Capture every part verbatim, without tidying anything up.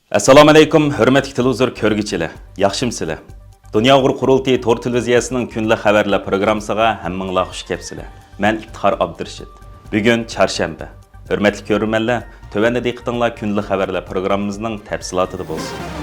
ئەسسالامۇئەلەيكۇم، ھۆرمەتلىك تېلېۋىزور كۆرگۈچىلەر، ياخشىمۇسىلەر؟ دۇنيا ئۇيغۇر قۇرۇلتىيى تور تېلېۋىزىيەسىنىڭ كۈندىلىك خەۋەرلەر پروگراممىسىغا ھەممىڭلار خۇش كەپسىلەر. مەن ئىپتىخار ئابدۇرېشىت. بۈگۈن چارشەنبە. ھۆرمەتلىك كۆرۈرمەنلەر، تۆۋەندە دىققىتىڭلار كۈندىلىك خەۋەرلەر پروگراممىمىزنىڭ تەپسىلاتىدا بولسۇن.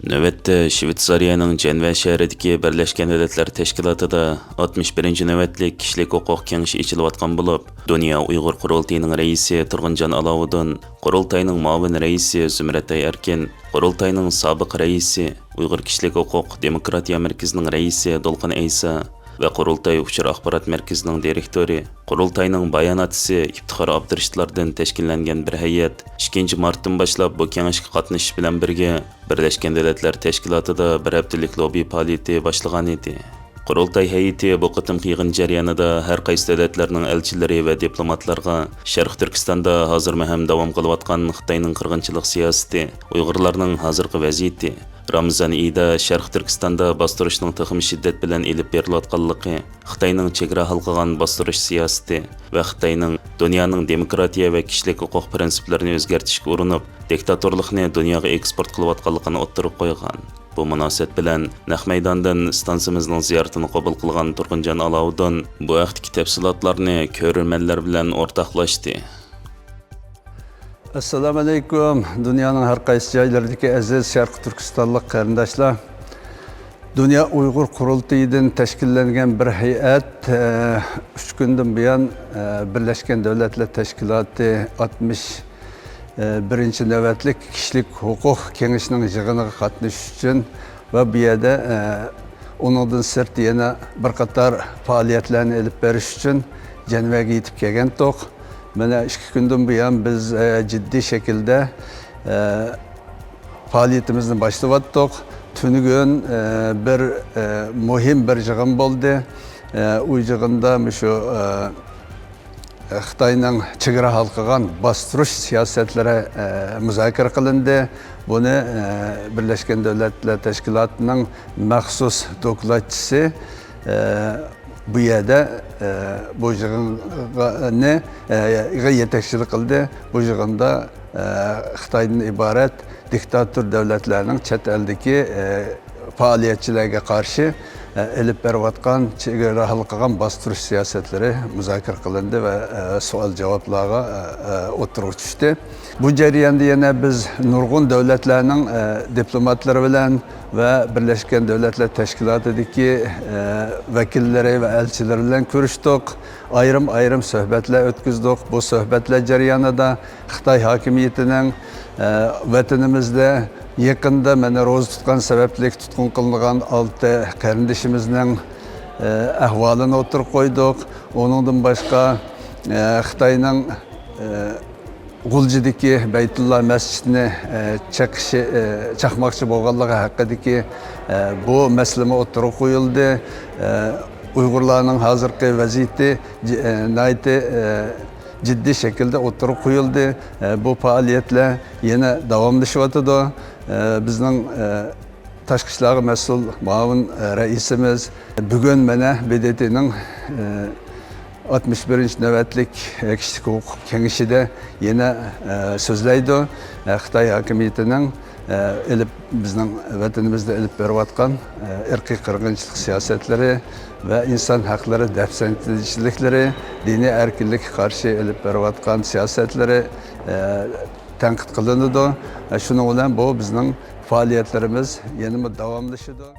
نۆۋەتتە، شىۋېتسارىيەنىڭ جەنۋە شەھىرىدىكى بىرلەشكەن دۆلەتلەر تەشكىلاتىدا ئاتمىش بىرىنچى نۆۋەتلىك كىشىلىك ھوقۇق كېڭىشى ئېچىلىۋاتقان بولۇپ، دۇنيا ئۇيغۇر قۇرۇلتىيىنىڭ رەئىسى تۇرغۇنجان ئالاۋۇدۇن، قۇرۇلتاينىڭ مۇئاۋىن رەئىسى زۇمرەتئاي ئەركىن، قۇرۇلتاينىڭ سابىق رەئىسى، ئۇيغۇر كىشىلىك ھوقۇق دېموكراتىيە مەركىزىنىڭ رەئىسى دولقۇن ئەيسا، ۋە قۇرۇلتاي ئۇچۇر ئاخبارات مەركىزىنىڭ دىرېكتورى، قۇرۇلتاينىڭ باياناتچىسى ئىپتىخار ئابدۇرېشىتلاردىن تەشكىللەنگەن بىر ھەيئەت ئىككىنچى مارتتىن باشلاپ بۇ كېڭەشكە قاتنىشىش بىلەن بىرگە، بىرلەشكەن دۆلەتلەر تەشكىلاتىدا بىر ھەپتىلىك لوببى پائالىيىتى باشلىغانىدى. قۇرۇلتاي ھەيئىتى بۇ قېتىمقى يىغىن جەريانىدا ھەر قايسى دۆلەتلەرنىڭ ئەلچىلىرى ۋە دىپلوماتلارغا شەرقىي تۈركىستاندا ھازىرمۇ ھەم داۋام قىلىۋاتقان خىتاينىڭ قىرغىنچىلىق سىياسىتى، ئۇيغۇرلارنىڭ ھازىرقى ۋەزىيىتى، رامىزان ئېيىدا شەرقىي تۈركىستاندا باستۇرۇشنىڭ تېخىمۇ شىددەت بىلەن ئېلىپ بېرىلىۋاتقانلىقى، خىتاينىڭ چېگرا ھالقىغان باستۇرۇش سىياسىتى ۋە خىتاينىڭ دۇنيانىڭ دېموكراتىيە ۋە كىشىلىك ھوقۇق پىرىنسىپلىرىنى ئۆزگەرتىشكە ئۇرۇنۇپ، دىكتاتورلۇقنى دۇنياغا ئېكسپورت قىلىۋاتقانلىقىنى ئوتتۇرىغا قويغان. بۇ مۇناسىۋەت بىلەن نەق مەيداندىن ئىستانسىمىزنىڭ زىيارىتىنى قوبۇل قىلغان تۇرغۇنجان ئالاۋۇدۇن بۇ ھەقتىكى تەپسىلاتلارنى كۆرۈرمەنلەر بىلەن ئورتاقلاشتى. ئەسسالامۇ ئەلەيكۇم، دۇنيانىڭ ھەر قايسى جايلىرىدىكى ئەزىز شەرقىي تۈركىستانلىق قېرىنداشلار! دۇنيا ئۇيغۇر قۇرۇلتىيىدىن تەشكىللەنگەن بىر ھەيئەت، ئە، ئۈچ كۈندىن بۇيان، ئە، بىرلەشكەن دۆلەتلەر تەشكىلاتى ئاتمىش بىرىنچى نۆۋەتلىك كىشىلىك ھوقۇق كېڭىشىنىڭ يىغىنىغا قاتنىشىش ئۈچۈن ۋە بۇ يەردە، ئە، ئۇنىڭدىن سىرت يەنە بىر قاتار پائالىيەتلەرنى ئېلىپ بېرىش ئۈچۈن جەنۋەگە يېتىپ كەلگەنتۇق. مانا ئىككى كۈندىن بۇيان بىز، ئە، جىددىي شەكىلدە، ئە، پائالىيىتىمىزنى باشلىۋاتتۇق. تۈنۈگۈن، ئە، بىر، ئە، مۇھىم بىر يىغىن بولدى. ئە، ئۇ يىغىندا مۇشۇ، ئە، خىتاينىڭ چېگرا ھالقىغان باستۇرۇش سىياسەتلىرى، ئە، مۇزاكىرە قىلىندى. بۇنى، ئە، بىرلەشكەن دۆلەتلەر تەشكىلاتىنىڭ مەخسۇس دوكلاتچىسى، ئە، بۇ يەردە، ئە، بۇ يىغىنغا، نى، ئە، يىغىن يېتەكچىلىك قىلدى. بۇ يىغىندا، ئە، خىتايدىن ئىبارەت دىكتاتور دۆلەتلەرنىڭ چەت ئەلدىكى، ئە، پائالىيەتچىلەرگە قارشى، ئە، ئېلىپ بېرىۋاتقان چېگرا ھالقىغان باستۇرۇش سىياسەتلىرى مۇزاكىرە قىلىندى ۋە، ئە، سوئال-جاۋابلارغا، ئە، ئە، ئوتتۇرىغا چۈشتى. بۇ جەرياندا يەنە بىز نۇرغۇن دۆلەتلەرنىڭ، ئە، دىپلوماتلىرى بىلەن ۋە بىرلەشكەن دۆلەتلەر تەشكىلاتىدىكى، ئە، ۋەكىللىرى ۋە ئەلچىلىرى بىلەن كۆرۈشتۇق. ئايرىم-ئايرىم سۆھبەتلەر ئۆتكۈزدۇق. بۇ سۆھبەتلەر جەريانىدا خىتاي ھاكىمىيىتىنىڭ، ئە، ۋەتىنىمىزدە يېقىندا مانا روزا تۇتقان سەۋەبلىك تۇتقۇن قىلىنغان ئالتە قېرىندىشىمىزنىڭ، ئە، ئەھۋالىنى ئوتتۇرىغا قويدۇق. ئۇنىڭدىن باشقا، ئە، خىتاينىڭ، ئە، غۇلجىدىكى بەيتۇللا مەسچىتىنى، ئە، چېقىشى، ئە، چاقماقچى بولغانلىقى ھەققىدىكى، ئە، بۇ مەسىلىمۇ ئوتتۇرىغا قويۇلدى. ئە، ئۇيغۇرلارنىڭ ھازىرقى ۋەزىيىتى جى-، ئە، ناھايىتى، ئە، جىددىي شەكىلدە ئوتتۇرىغا قويۇلدى. ئە، بۇ پائالىيەتلەر يەنە داۋاملىشىۋاتىدۇ. ئە، بىزنىڭ، ئە، تاشقى ئىشلارغا مەسئۇل مۇئاۋىن، ئە، رەئىسىمىز بۈگۈن مانا ب د ت نىڭ، ئە، ئاتمىش بىرىنچى نۆۋەتلىك، ئە، كىشىلىك ھوقۇق كېڭىشىدە يەنە، ئە، سۆزلەيدۇ. ئە، خىتاي ھاكىمىيىتىنىڭ، ئە، ئېلىپ، بىزنىڭ ۋەتىنىمىزدە ئېلىپ بېرىۋاتقان، ئە، ئىرقىي قىرغىنچىلىق سىياسەتلىرى ۋە ئىنسان ھەقلىرى دەپسەندىچىلىكلىرى، دىنىي ئەركىنلىككە قارشى ئېلىپ بېرىۋاتقان سىياسەتلىرى، ئە، تەنقىد قىلىنىدۇ. ئە، شۇنىڭ بىلەن بۇ بىزنىڭ پائالىيەتلىرىمىز يەنىمۇ داۋاملىشىدۇ.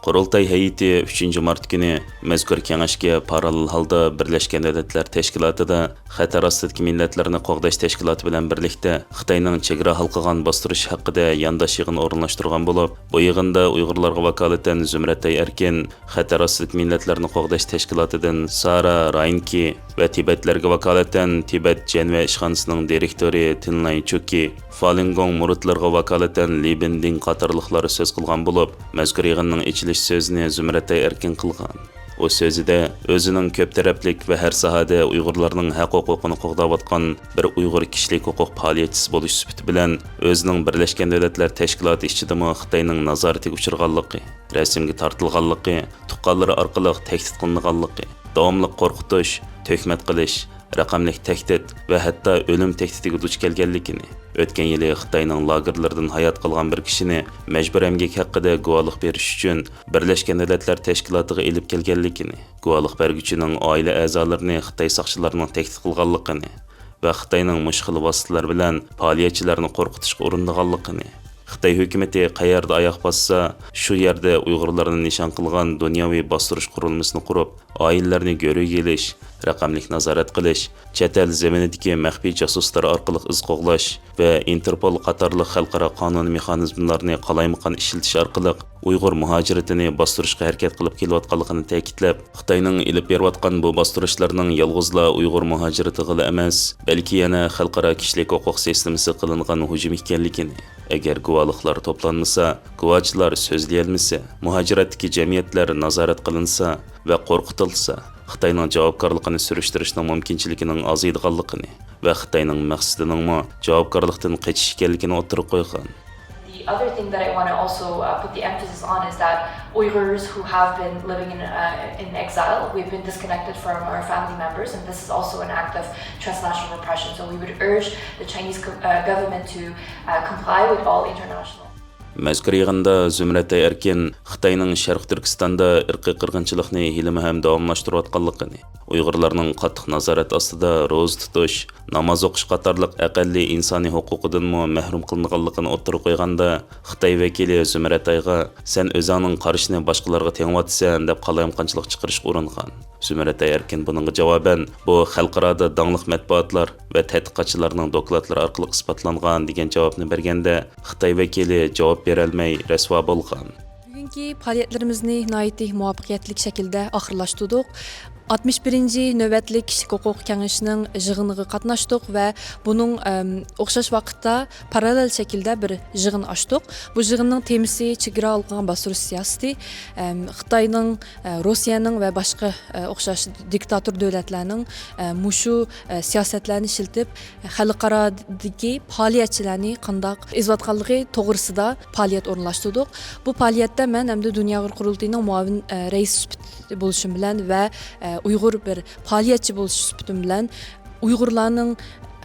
قۇرۇلتاي ھەيئىتى ئۈچىنچى مارت كۈنى مەزكۇر كېڭەشكە پاراللېل ھالدا بىرلەشكەن دۆلەتلەر تەشكىلاتىدا خەتەر ئاستىدىكى مىللەتلەرنى قوغداش تەشكىلاتى بىلەن بىرلىكتە خىتاينىڭ چېگرا ھالقىغان باستۇرۇشى ھەققىدە يانداش يىغىن ئورۇنلاشتۇرغان بولۇپ، بۇ يىغىندا ئۇيغۇرلارغا ۋاكالىتەن زۇمرەتئاي ئەركىن، خەتەر ئاستىدىكى مىللەتلەرنى قوغداش تەشكىلاتىدىن سارا راينكى ۋە تىبەتلەرگە ۋاكالىتەن تىبەت جەنۋە ئىشخانىسىنىڭ دىرېكتورى تىنلاي چۇكى، فالىنگوڭ مۇرىتلىرىغا ۋاكالىتەن لى بىندىڭ قاتارلىقلار سۆز قىلغان بولۇپ، مەزكۇر يىغىننىڭ ئېچىلىش سۆزىنى زۇمرەتئاي ئەركىن قىلغان. ئۇ سۆزىدە ئۆزىنىڭ كۆپ تەرەپلىك ۋە ھەر ساھەدە ئۇيغۇرلارنىڭ ھەق ھوقۇقىنى قوغداۋاتقان بىر ئۇيغۇر كىشىلىك ھوقۇق پائالىيەتچىسى بولۇش سۈپىتى بىلەن، ئۆزىنىڭ بىرلەشكەن دۆلەتلەر تەشكىلاتى ئىچىدىمۇ خىتاينىڭ نازارىتىگە ئۇچرىغانلىقى، رەسىمگە تارتىلغانلىقى، تۇغقانلىرى ئارقىلىق تەھدىت قىلىنغانلىقى، داۋاملىق قورقۇتۇش، تۆھمەت قىلىش، رەقەملىك تەھدىت ۋە ھەتتا ئۆلۈم تەھدىتىگە دۇچ كەلگەنلىكىنى، ئۆتكەن يىلى خىتاينىڭ لاگېرلىرىدىن ھايات قالغان بىر كىشىنى مەجبۇر ئەمگەك ھەققىدە گۇۋاھلىق بېرىش ئۈچۈن بىرلەشكەن دۆلەتلەر تەشكىلاتىغا ئېلىپ كەلگەنلىكىنى، گۇۋاھلىق بەرگۈچىنىڭ ئائىلە ئەزالىرىنى خىتاي ساقچىلىرىنىڭ تەھدىت قىلغانلىقىنى ۋە خىتاينىڭ مۇشۇ خىل ۋاسىتىلەر بىلەن پائالىيەتچىلەرنى قورقۇتۇشقا ئۇرۇنىدىغانلىقىنى، خىتاي ھۆكۈمىتى قەيەردە ئاياق باسسا، شۇ يەردە ئۇيغۇرلارنى نىشان قىلغان دۇنياۋى باستۇرۇش قۇرۇلمىسىنى قۇرۇپ، ئائىلىلەرنى گۆرۈگە ئېلىش، رەقەملىك نازارەت قىلىش، چەت ئەل زېمىنىدىكى مەخپىي جاسۇسلار ئارقىلىق ئىز قوغلاش ۋە ئىنتېرپول قاتارلىق خەلقئارا قانۇن مېخانىزملارنى قالايمىقان ئىشلىتىش ئارقىلىق ئۇيغۇر مۇھاجىرىتىنى باستۇرۇشقا ھەرىكەت قىلىپ كېلىۋاتقانلىقىنى تەكىتلەپ، خىتاينىڭ ئېلىپ بېرىۋاتقان بۇ باستۇرۇشلارنىڭ يالغۇزلا ئۇيغۇر مۇھاجىرىتىغىلا ئەمەس، بەلكى يەنە خەلقئارا كىشىلىك ھوقۇق سىستېمىسىغا قىلىنغان ھۇجۇم ئىكەنلىكىنى، ئەگەر گۇۋاھلىقلار توپلانمىسا، گۇۋاچىلار سۆزلىيەلمىسە، مۇھاجىرەتتىكى جەمئىيەتلەر نازارەت قىلىنسا ۋە قورقۇتۇلسا، خىتاينىڭ جاۋابكارلىقىنى سۈرۈشتۈرۈشنىڭ مۇمكىنچىلىكىنىڭ ئازىيىدىغانلىقىنى ۋە خىتاينىڭ مەقسىتىنىڭمۇ جاۋابكارلىقتىن قېچىش ئىكەنلىكىنى ئوتتۇرىغا قويغان. The other thing that I want to also uh, put the emphasis on is that Uyghurs who have been living in, uh, in exile, we've been disconnected from our family members, and this is also an act of transnational repression. So we would urge the Chinese co- uh, government to uh, comply with all international. مەزكۇر يىغىندا زۇمرەتئاي ئەركىن خىتاينىڭ شەرقىي تۈركىستاندا ئىرقىي قىرغىنچىلىقنى ھېلىمۇ ھەم داۋاملاشتۇرۇۋاتقانلىقىنى، ئۇيغۇرلارنىڭ قاتتىق نازارەت ئاستىدا روزا تۇتۇش، ناماز ئوقۇش قاتارلىق ئەقەللىي ئىنسانىي ھوقۇقىدىنمۇ مەھرۇم قىلىنغانلىقىنى ئوتتۇرىغا قويغاندا، خىتاي ۋەكىلى زۇمرەتئايغا، «سەن ئۆزۈڭنىڭ قارىشىنى باشقىلارغا تېڭىۋاتىسەن» دەپ قالايمىقانچىلىق چىقىرىشقا ئۇرۇنغان. زۇمرەتئاي ئەركىن بۇنىڭغا جاۋابەن، «بۇ خەلقئارادا داڭلىق مەتبۇئاتلار ۋە تەتقىقاتچىلارنىڭ دوكلاتلىرى ئارقىلىق ئىسپاتلانغان» دېگەن جاۋابنى بەرگەندە، خىتاي ۋەكىلى جاۋاب بېرەلمەي رەسۋا بولغان. بۈگۈنكى پائالىيەتلىرىمىزنى ناھايىتى مۇۋەپپەقىيەتلىك شەكىلدە ئاخىرلاشتۇردۇق. ئاتمىش بىرىنچى نۆۋەتلىك كىشىلىك ھوقۇق كېڭىشىنىڭ يىغىنىغا قاتناشتۇق ۋە بۇنىڭ، ئەم، ئوخشاش ۋاقىتتا پاراللېل شەكىلدە بىر يىغىن ئاچتۇق. بۇ يىغىننىڭ تېمىسى چېگرا ھالقىغان باستۇرۇش سىياسىتى، ئەم، خىتاينىڭ، ئە، روسىيەنىڭ ۋە باشقا، ئە، ئوخشاش دىكتاتور دۆلەتلەرنىڭ، ئە، مۇشۇ، ئە، سىياسەتلەرنى ئىشلىتىپ، خەلقئارادىكى پائالىيەتچىلەرنى قانداق ئېزىۋاتقانلىقى توغرىسىدا پائالىيەت ئورۇنلاشتۇردۇق. بۇ پائالىيەتتە مەن ھەمدە دۇنيا ئۇيغۇر قۇرۇلتىيىنىڭ مۇئاۋىن، ئە، رەئىسى سۈپىتى بولۇشۇم بىلەن ۋە، ئە، ئۇيغۇر بىر پائالىيەتچى بولۇش سۈپىتىم بىلەن ئۇيغۇرلارنىڭ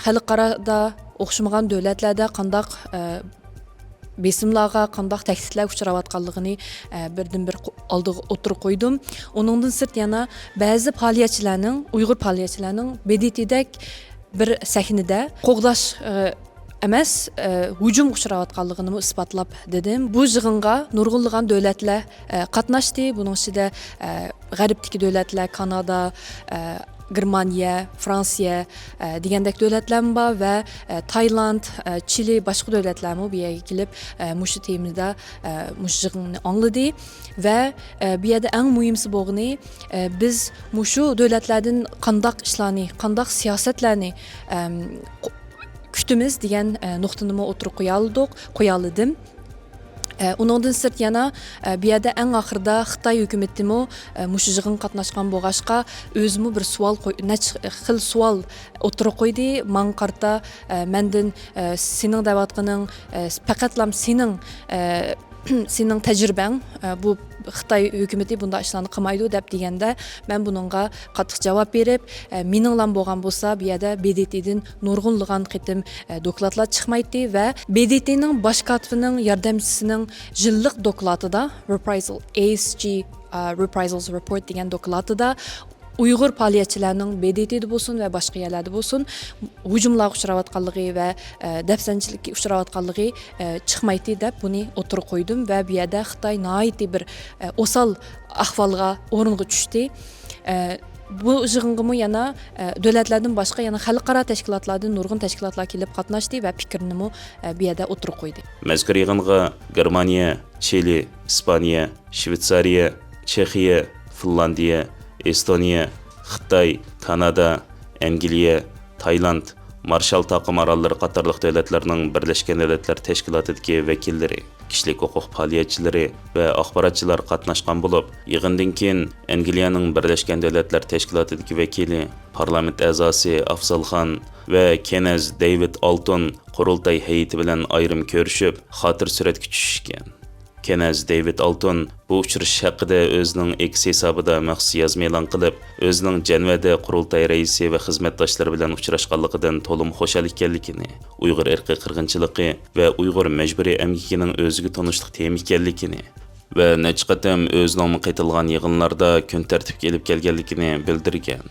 خەلقئارادا ئوخشىمىغان دۆلەتلەردە قانداق، ئە، بېسىملارغا، قانداق تەھدىتلەرگە ئۇچراۋاتقانلىقىنى، ئە، بىردىنبىر قو-، ئالدىغا ئوتتۇرىغا قويدۇم. ئۇنىڭدىن سىرت يەنە بەزى پائالىيەتچىلەرنىڭ، ئۇيغۇر پائالىيەتچىلەرنىڭ ب د ت دەك بىر سەھنىدە قوغداش، ئە، ئەمەس، ئە، ھۇجۇمغا ئۇچراۋاتقانلىقىنىمۇ ئىسپاتلاپ دېدىم. بۇ يىغىنغا نۇرغۇنلىغان دۆلەتلەر، ئە، قاتناشتى. بۇنىڭ ئىچىدە، ئە، غەربتىكى دۆلەتلەر، كانادا، ئە، گېرمانىيە، فرانسىيە، ئە، دېگەندەك دۆلەتلەرمۇ بار ۋە، ئە، تايلاند، ئە، چىلى، باشقا دۆلەتلەرمۇ بۇ يەرگە كېلىپ، ئە، مۇشۇ تېمىدا، ئە، مۇشۇ يىغىننى ئاڭلىدى. ۋە، ئە، بۇ يەردە ئەڭ مۇھىمسى بولغىنى، ئە، بىز مۇشۇ دۆلەتلەردىن قانداق ئىشلارنى، قانداق سىياسەتلەرنى، ئەم، قو-، كۈتىمىز دېگەن، ئە، نۇقتىنىمۇ ئوتتۇرىغا قويالىدۇق، قويالىدىم. ئە، ئۇنىڭدىن سىرت يەنە، ئە، بۇ يەردە ئەڭ ئاخىرىدا خىتاي ھۆكۈمىتىمۇ، ئە، مۇشۇ يىغىنغا قاتناشقان بولغاچقا، ئۆزىمۇ بىر سوئال قوي-، نەچچە خىل سوئال ئوتتۇرىغا قويدى. ماڭا قارىتا، ئە، مەندىن، ئە، سېنىڭ دەۋاتقىنىڭ، ئە، پەقەتلام سېنىڭ، ئە، سېنىڭ تەجرىبەڭ، ئە، بۇ خىتاي ھۆكۈمىتى بۇنداق ئىشلارنى قىلمايدۇ دەپ دېگەندە، مەن بۇنىڭغا قاتتىق جاۋاب بېرىپ، ئە، مېنىڭلام بولغان بولسا، بۇ يەردە ب د ت دىن نۇرغۇنلىغان قېتىم، ئە، دوكلاتلار چىقمايتتى ۋە ب د ت نىڭ باش كاتىپىنىڭ ياردەمچىسىنىڭ يىللىق دوكلاتىدا، Reprisal، A S G، ئە، Reprisals Report دېگەن دوكلاتىدا ئۇيغۇر پائالىيەتچىلەرنىڭ ب د ت دە بولسۇن ۋە باشقا يەرلەردە بولسۇن، ھۇجۇملارغا ئۇچراۋاتقانلىقى ۋە، ئە، دەپسەندىچىلىككە ئۇچراۋاتقانلىقى، ئە، چىقمايتتى دەپ بۇنى ئوتتۇرىغا قويدۇم ۋە بۇ يەردە خىتاي ناھايىتى بىر، ئە، ئوسال ئەھۋالغا، ئورۇنغا چۈشتى. ئە، بۇ يىغىنغىمۇ يەنە، ئە، دۆلەتلەردىن باشقا يەنە خەلقئارا تەشكىلاتلاردىن نۇرغۇن تەشكىلاتلار كېلىپ قاتناشتى ۋە پىكرىنىمۇ، ئە، بۇ يەردە ئوتتۇرىغا قويدى. مەزكۇر يىغىنغا گېرمانىيە، چىلى، ئىسپانىيە، شۋېتسارىيە، چېخىيە، فىنلاندىيە، ئېستونىيە، خىتاي، كانادا، ئەنگلىيە، تايلاند، مارشال تاقىم ئاراللىرى قاتارلىق دۆلەتلەرنىڭ بىرلەشكەن دۆلەتلەر تەشكىلاتىدىكى ۋەكىللىرى، كىشىلىك ھوقۇق پائالىيەتچىلىرى ۋە ئاخباراتچىلار قاتناشقان بولۇپ، يىغىندىن كېيىن ئەنگلىيەنىڭ بىرلەشكەن دۆلەتلەر تەشكىلاتىدىكى ۋەكىلى، پارلامېنت ئەزاسى ئافزالخان ۋە كېنەز دېۋىد ئالتون قۇرۇلتاي ھەيئىتى بىلەن ئايرىم كۆرۈشۈپ، خاتىرە سۈرەتكە چۈشۈشكەن. كېنەز دېۋىد ئالتون بۇ ئۇچرىشىش ھەققىدە ئۆزىنىڭ ئېكس ھېسابىدا مەخسۇس يازما ئېلان قىلىپ، ئۆزىنىڭ جەنۋەدە قۇرۇلتاي رەئىسى ۋە خىزمەتداشلىرى بىلەن ئۇچراشقانلىقىدىن تولىمۇ خۇشال ئىكەنلىكىنى، ئۇيغۇر ئىرقىي قىرغىنچىلىقى ۋە ئۇيغۇر مەجبۇرىي ئەمگىكىنىڭ ئۆزىگە تونۇشلۇق تېما ئىكەنلىكىنى، ۋە نەچچە قېتىم ئۆزىنىڭمۇ قېتىلغان يىغىنلاردا كۈن تەرتىپكە ئېلىپ كەلگەنلىكىنى بىلدۈرگەن.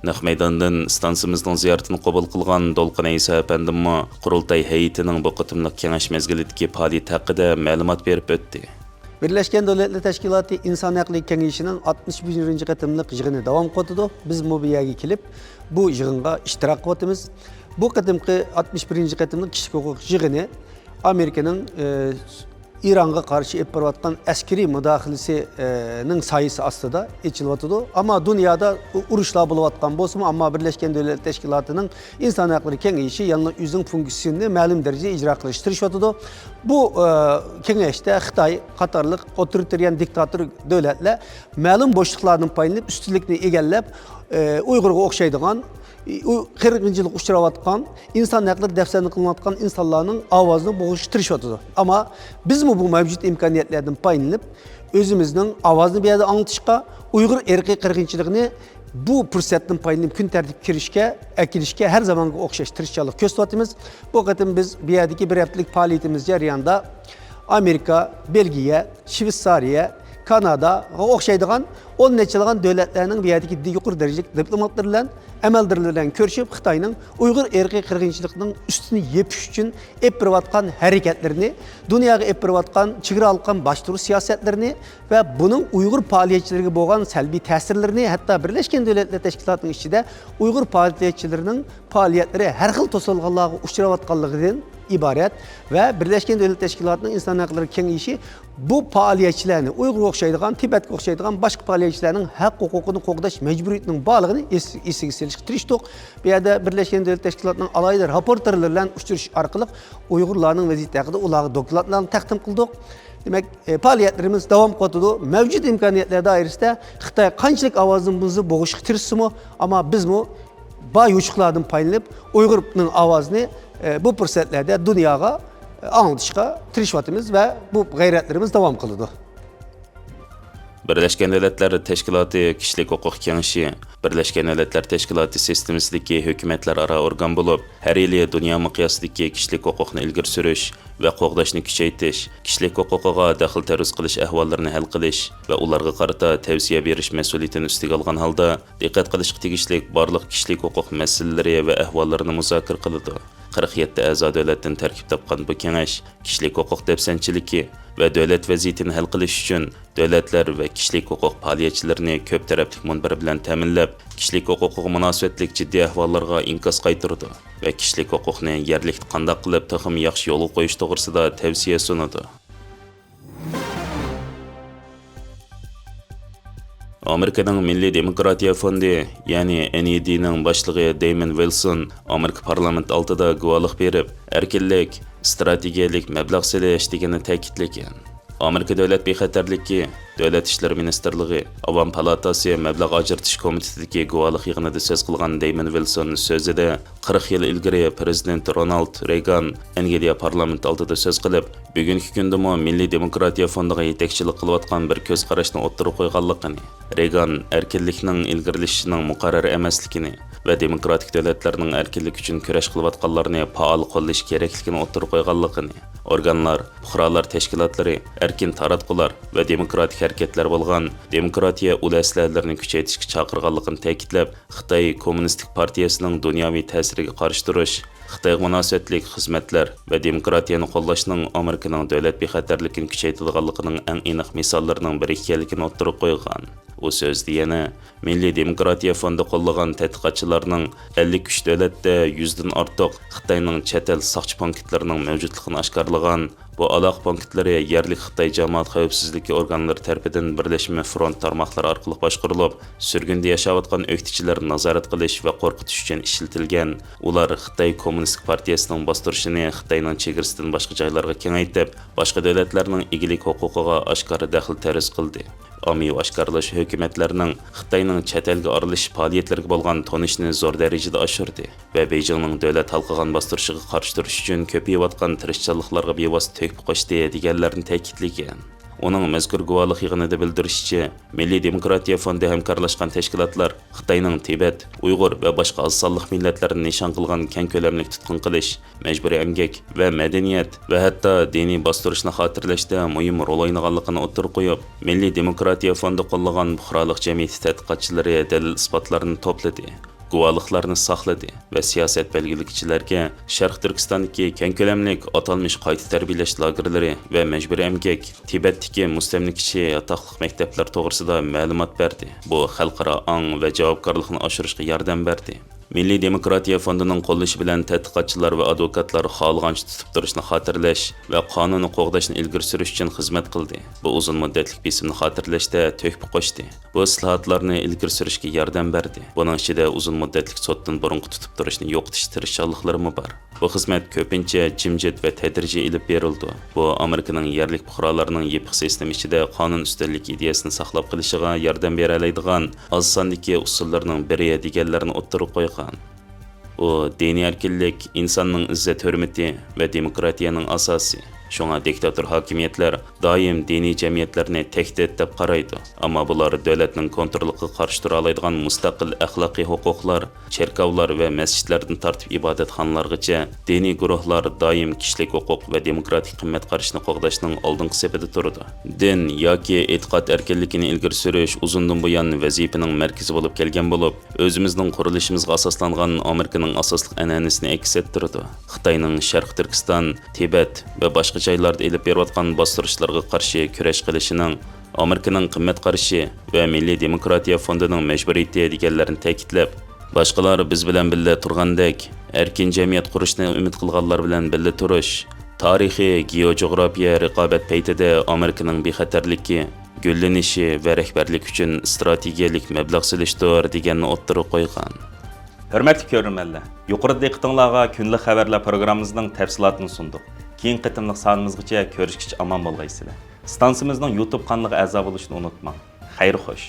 نەق مەيداندىن ئىستانسىمىزنىڭ زىيارىتىنى قوبۇل قىلغان دولقۇن ئەيسا ئەپەندىممۇ قۇرۇلتاي ھەيئىتىنىڭ بۇ قېتىملىق كېڭەش مەزگىلىدىكى پائالىيىتى ھەققىدە مەلۇمات بېرىپ ئۆتتى. بىرلەشكەن دۆلەتلەر تەشكىلاتى ئىنسان ھەقلىرى كېڭىشىنىڭ ئاتمىش بىرىنچى قېتىملىق يىغىنى داۋام قىلىۋاتىدۇ. بىزمۇ بۇ يەرگە كېلىپ، بۇ يىغىنغا ئىشتىراك قىلىۋاتىمىز. بۇ قېتىمقى ئاتمىش بىرىنچى قېتىملىق كىشىلىك ھوقۇق يىغىنى ئامېرىكىنىڭ، ئى، ئىرانغا قارشى ئېلىپ بارىۋاتقان ئەسكىرىي مۇداخىلىسى، ئى، نىڭ سايىسى ئاستىدا ئېچىلىۋاتىدۇ. ئەمما دۇنيادا ئۇ-، ئۇرۇشلار بولۇۋاتقان بولسىمۇ، ئەمما بىرلەشكەن دۆلەتلەر تەشكىلاتىنىڭ ئىنسان ھەقلىرى كېڭىشى يەنىلا ئۆزىنىڭ فۇنكسىيىسىنى مەلۇم دەرىجىدە ئىجرا قىلىشقا تىرىشىۋاتىدۇ. بۇ، ئى، كېڭەشتە خىتاي قاتارلىق ئوتتۇرا تۈرگەن دىكتاتور دۆلەتلەر مەلۇم بوشلۇقلاردىن پايدىلىنىپ، ئۈستۈنلۈكنى ئىگىلەپ، ئى، ئۇيغۇرغا ئوخشايدىغان ئۇ قىرغىنچىلىققا ئۇچراۋاتقان، ئىنسان ھەقلىرى دەپسەندە قىلىنىۋاتقان ئىنسانلارنىڭ ئاۋازىنى بوغۇشقا تىرىشىۋاتىدۇ. ئەمما بىزمۇ بۇ مەۋجۇت ئىمكانىيەتلەردىن پايدىلىنىپ، ئۆزىمىزنىڭ ئاۋازىنى بۇ يەردە ئاڭلىتىشقا، ئۇيغۇر ئىرقىي قىرغىنچىلىقىنى بۇ پۇرسەتتىن پايدىلىنىپ كۈن تەرتىپكە كىرىشكە، ئەكېلىشكە ھەر زامانغا ئوخشاش تىرىشچانلىق كۆرسىتىۋاتىمىز. بۇ قېتىم بىز بۇ يەردىكى بىر ھەپتىلىك پائالىيىتىمىز جەريانىدا ئامېرىكا، بېلگىيە، شۋېتسارىيە، كاناداغا ئوخشايدىغان ئون نەچچىلىغان دۆلەتلەرنىڭ بۇ يەردىكى يۇقىرى دەرىجىلىك دىپلوماتلىرى بىلەن، ئەمەلدارلىرى بىلەن كۆرۈشۈپ، خىتاينىڭ ئۇيغۇر ئىرقىي قىرغىنچىلىقىنىڭ ئۈستىنى يېپىش ئۈچۈن ئېلىپ بېرىۋاتقان ھەرىكەتلىرىنى، دۇنياغا ئېلىپ بېرىۋاتقان چېگرا ھالقان باستۇرۇش سىياسەتلىرىنى ۋە بۇنىڭ ئۇيغۇر پائالىيەتچىلىرىگە بولغان سەلبىي تەسىرلىرىنى، ھەتتا بىرلەشكەن دۆلەتلەر تەشكىلاتىنىڭ ئىچىدە ئۇيغۇر پائالىيەتچىلىرىنىڭ پائالىيەتلىرى ھەر خىل توسالغۇلارغا ئۇچراۋاتقانلىقىدىن ئىبارەت ۋە بىرلەشكەن دۆلەتلەر تەشكىلاتىنىڭ ئىنسان ھەقلىرى كېڭىشى بۇ پائالىيەتچىلەرنى، ئۇيغۇرغا ئوخشايدىغان، تىبەتكە ئوخشايدىغان باشقا پائالىيەتچىلەرنىڭ ھەق ھوقۇقىنى قوغداش مەجبۇرىيىتىنىڭ بارلىقىنى ئېس-، ئېسىگە سېلىشقا تىرىشتۇق. بۇ يەردە بىرلەشكەن دۆلەتلەر تەشكىلاتىنىڭ ئالاھىدە راپورتېرلىرى بىلەن ئۇچرىشىش ئارقىلىق ئۇيغۇرلارنىڭ ۋەزىيىتى ھەققىدە ئۇلارغا دوكلاتلارنى تەقدىم قىلدۇق. دېمەك، ئە، پائالىيەتلىرىمىز داۋام قىلىۋاتىدۇ. مەۋجۇت ئىمكانىيەتلەر دائىرىسىدە خىتاي قانچىلىك ئاۋازىنى بولسا بوغۇشقا تىرىشسىمۇ، ئەمما بىزمۇ بار يوچۇقلاردىن پايدىلىنىپ، ئۇيغۇرنىڭ ئاۋازىنى، ئە، بۇ پۇرسەتلەردە دۇنياغا، ئە، ئاڭلىتىشقا تىرىشىۋاتىمىز ۋە بۇ غەيرەتلىرىمىز داۋام قىلىدۇ. بىرلەشكەن دۆلەتلەر تەشكىلاتى كىشىلىك ھوقۇق كېڭىشى بىرلەشكەن دۆلەتلەر تەشكىلاتى سىستېمىسىدىكى ھۆكۈمەتلەر ئارا ئورگان بولۇپ، ھەر يىلى دۇنيا مىقياسىدىكى كىشىلىك ھوقۇقنى ئىلگىرى سۈرۈش ۋە قوغداشنى كۈچەيتىش، كىشىلىك ھوقۇقىغا دەخلى تەرۇز قىلىش ئەھۋاللىرىنى ھەل قىلىش ۋە ئۇلارغا قارىتا تەۋسىيە بېرىش مەسئۇلىيىتىنى ئۈستىگە ئالغان ھالدا، دىققەت قىلىشقا تېگىشلىك بارلىق كىشىلىك ھوقۇق مەسىلىلىرى ۋە ئەھۋاللىرىنى مۇزاكىرە قىلىدۇ. قىرىق يەتتە ئەزا دۆلەتتىن تەركىب تاپقان بۇ كېڭەش كىشىلىك ھوقۇق دەپسەندىچىلىكى ۋە دۆلەت ۋەزىيىتىنى ھەل قىلىش ئۈچۈن دۆلەتلەر ۋە كىشىلىك ھوقۇق پائالىيەتچىلىرىنى كۆپ تەرەپلىك مۇنبەر بىلەن تەمىنلەپ، كىشىلىك ھوقۇقىغا مۇناسىۋەتلىك جىددىي ئەھۋاللارغا ئىنكاس قايتۇرىدۇ ۋە كىشىلىك ھوقۇقنى يەرلىكتە قانداق قىلىپ تېخىمۇ ياخشى يولغا قويۇش توغرىسىدا تەۋسىيە سۇنىدۇ. ئامېرىكىنىڭ مىللىي دېموكراتىيە فوندى، يەنى ئېن ئى دى نىڭ باشلىقى دېيمون ۋىلسون ئامېرىكا پارلامېنت ئالدىدا گۇۋاھلىق بېرىپ، ئەركىنلىك، ئىستراتېگىيەلىك مەبلەغ سېلىش دېگەننى تەكىتلىگەن. ئامېرىكا دۆلەت بىخەتەرلىكى، دۆلەت ئىشلىرى مىنىستىرلىقى، ئاۋام پالاتاسى مەبلەغ ئاجرىتىش كومىتېتىدىكى گۇۋاھلىق يىغىنىدا سۆز قىلغان دېيمون ۋىلسون سۆزىدە، قىرىق يىل ئىلگىرى پىرېزىدېنت رونالد رېيگان ئەنگلىيە پارلامېنت ئالدىدا سۆز قىلىپ، بۈگۈنكى كۈندىمۇ مىللىي دېموكراتىيە فوندىغا يېتەكچىلىك قىلىۋاتقان بىر كۆز قاراشنى ئوتتۇرىغا قويغانلىقىنى، رېيگان ئەركىنلىكنىڭ ئىلگىرىلىشىشىنىڭ مۇقەررەر ئەمەسلىكىنى ۋە دېموكراتىك دۆلەتلەرنىڭ ئەركىنلىك ئۈچۈن كۈرەش قىلىۋاتقانلىرىنى پائال قوللىشى كېرەكلىكىنى ئوتتۇرىغا قويغانلىقىنى، ئورگانلار، پۇقرالار تەشكىلاتلىرى ئەركىن تاراتقۇلار ۋە دېموكراتىك ھەرىكەتلەر بولغان دېموكراتىيە ئۇل ئەسلىھەلىرىنى كۈچەيتىشكە چاقىرغانلىقىنى تەكىتلەپ، خىتاي كوممۇنىستىك پارتىيەسىنىڭ دۇنياۋى تەسىرىگە قارشى تۇرۇش، خىتايغا مۇناسىۋەتلىك خىزمەتلەر ۋە دېموكراتىيەنى قوللاشنىڭ ئامېرىكىنىڭ دۆلەت بىخەتەرلىكىنى كۈچەيتىدىغانلىقىنىڭ ئەڭ ئېنىق مىساللىرىنىڭ بىرى ئىكەنلىكىنى ئوتتۇرىغا قويغان. ئۇ سۆزىدە يەنە، مىللىي دېموكراتىيە فوندى قوللىغان تەتقىقاتچىلارنىڭ ئەللىك ئۈچ دۆلەتتە يۈزدىن ئارتۇق خىتاينىڭ چەت ئەل ساقچى پونكىتلىرىنىڭ مەۋجۇتلۇقىنى ئاشكارىلىغان. بۇ ئالاقە پونكىتلىرى يەرلىك خىتاي جامائەت خەۋپسىزلىكى ئورگانلىرى تەرىپىدىن بىرلەشمە فرونت تارماقلىرى ئارقىلىق باشقۇرۇلۇپ، سۈرگۈندە ياشاۋاتقان ئۆكتىچىلەرنى نازارەت قىلىش ۋە قورقۇتۇش ئۈچۈن ئىشلىتىلگەن. ئۇلار خىتاي كوممۇنىستىك پارتىيەسىنىڭ باستۇرۇشىنى خىتاينىڭ چېگرىسىدىن باشقا جايلارغا كېڭەيتىپ، باشقا دۆلەتلەرنىڭ ئىگىلىك ھوقۇقىغا ئاشكارا دەخلى تەرۇز قىلدى. ئاممىۋى ئاشكارىلاش ھۆكۈمەتلەرنىڭ خىتاينىڭ چەت ئەلگە ئارىلىشىش پائالىيەتلىرىگە بولغان تونۇشنى زور دەرىجىدە ئاشۇردى ۋە بېيجىڭنىڭ دۆلەت ھالقىغان باستۇرۇشىغا قارشى تۇرۇش ئۈچۈن كۆپىيىۋاتقان تىرىشچانلىقلارغا بىۋاسىتە تۆھپە قوشتى، دېگەنلەرنى تەكىتلىگەن. ئۇنىڭ مەزكۇر گۇۋاھلىق يىغىنىدا بىلدۈرۈشىچە، مىللىي دېموكراتىيە فوندى ھەمكارلاشقان تەشكىلاتلار خىتاينىڭ تىبەت، ئۇيغۇر ۋە باشقا ئاز سانلىق مىللەتلەرنى نىشان قىلغان كەڭ كۆلەملىك تۇتقۇن قىلىش، مەجبۇرىي ئەمگەك ۋە مەدەنىيەت ۋە ھەتتا دىنىي باستۇرۇشنى خاتىرىلەشتە مۇھىم رول ئوينىغانلىقىنى ئوتتۇرىغا قويۇپ، مىللىي دېموكراتىيە فوندى قوللىغان پۇقرالىق جەمئىيىتى تەتقىقاتچىلىرى دەلىل-ئىسپاتلارنى توپلىدى، گۇۋاھلىقلارنى ساقلىدى ۋە سىياسەت بەلگىلىگۈچىلەرگە شەرقىي تۈركىستاندىكى كەڭ كۆلەملىك ئاتالمىش قايتا تەربىيەلەش لاگېرلىرى ۋە مەجبۇرىي ئەمگەك، تىبەتتىكى مۇستەملىكىچى ياتاقلىق مەكتەپلەر توغرىسىدا مەلۇمات بەردى. بۇ خەلقئارا ئاڭ ۋە جاۋابكارلىقنى ئاشۇرۇشقا ياردەم بەردى. مىللىي دېموكراتىيە فوندىنىڭ قوللىشى بىلەن تەتقىقاتچىلار ۋە ئادۋوكاتلار خالىغانچە تۇتۇپ تۇرۇشنى خاتىرىلەش ۋە قانۇننى قوغداشنى ئىلگىرى سۈرۈش ئۈچۈن خىزمەت قىلدى. بۇ ئۇزۇن مۇددەتلىك بېسىمنى خاتىرىلەشتە تۆھپە قوشتى. بۇ ئىسلاھاتلارنى ئىلگىرى سۈرۈشكە ياردەم بەردى. بۇنىڭ ئىچىدە ئۇزۇن مۇددەتلىك سوتتىن بۇرۇنقى تۇتۇپ تۇرۇشنى يوقىتىش تىرىشچانلىقلىرىمۇ بار. بۇ خىزمەت كۆپىنچە جىمجىت ۋە تەدرىجىي ئېلىپ بېرىلىدۇ. بۇ ئامېرىكىنىڭ يەرلىك پۇقرالارنىڭ يېپىق سىستېما ئىچىدە قانۇن ئۈستۈنلۈكى ئىدىيەسىنى ساقلاپ قېلىشىغا ياردەم بېرەلەيدىغان ئاز ساندىكى ئۇسۇللىرىنىڭ بىرى دېگەنلەرنى ئوتتۇرىغا قويغان. ئۇ دىنىي ئەركىنلىك، ئىنساننىڭ ئىززەت-ھۆرمىتى ۋە دېموكراتىيەنىڭ ئاساسى. شۇڭا دىكتاتور ھاكىمىيەتلەر دائىم دىنىي جەمئىيەتلەرنى تەھدىت دەپ قارايدۇ، ئەمما بۇلار دۆلەتنىڭ كونترولىغا قارشى تۇرالايدىغان مۇستەقىل ئەخلاقىي ھوقۇقلار، چېركاۋلار ۋە مەسچىتلەردىن تارتىپ ئىبادەتخانىلارغىچە دىنىي گۇرۇھلار دائىم كىشىلىك ھوقۇق ۋە دېموكراتىك قىممەت قارىشىنى قوغداشنىڭ ئالدىنقى سېپىدە تۇرىدۇ. دىن ياكى ئېتىقاد ئەركىنلىكىنى ئىلگىرى سۈرۈش ئۇزۇندىن بۇيان ۋەزىپىنىڭ مەركىزى بولۇپ كەلگەن بولۇپ، ئۆزىمىزنىڭ قۇرۇلۇشىمىزغا ئاساسلانغان ئامېرىكىنىڭ ئاساسلىق ئەنئەنىسىنى ئەكس ئەتتۈرىدۇ. خىتاينىڭ شەرقىي تۈركىستان، تىبەت ۋە باشقا جايلاردا ئېلىپ بېرىۋاتقان باستۇرۇشلارغا قارشى كۈرەش قىلىشىنىڭ ئامېرىكىنىڭ قىممەت قارىشى ۋە مىللىي دېموكراتىيە فوندىنىڭ مەجبۇرىيىتى دېگەنلەرنى تەكىتلەپ، باشقىلار بىز بىلەن بىللە تۇرغاندەك، ئەركىن جەمئىيەت قۇرۇشنى ئۈمىد قىلغانلار بىلەن بىللە تۇرۇش، تارىخىي، گېئوجۇغراپىيە رىقابەت پەيتىدە ئامېرىكىنىڭ بىخەتەرلىكى، گۈللىنىشى ۋە رەھبەرلىك ئۈچۈن ئىستراتېگىيەلىك مەبلەغ سېلىشتۇر، دېگەننى ئوتتۇرىغا قويغان. ھۆرمەتلىك كۆرۈرمەنلەر، يۇقىرىدا دىققىتىڭلارغا كۈندىلىك خەۋەرلەر پروگراممىمىزنىڭ تەپسىلاتىنى سۇندۇق. كېيىنكى قېتىملىق سانىمىزغىچە كۆرۈشكىچە ئامان بولغايسىلەر. ئىستانسىمىزنىڭ يۇتۇب قانىلىغا ئەزا بولۇشنى ئۇنتۇماڭ. خەير خوش.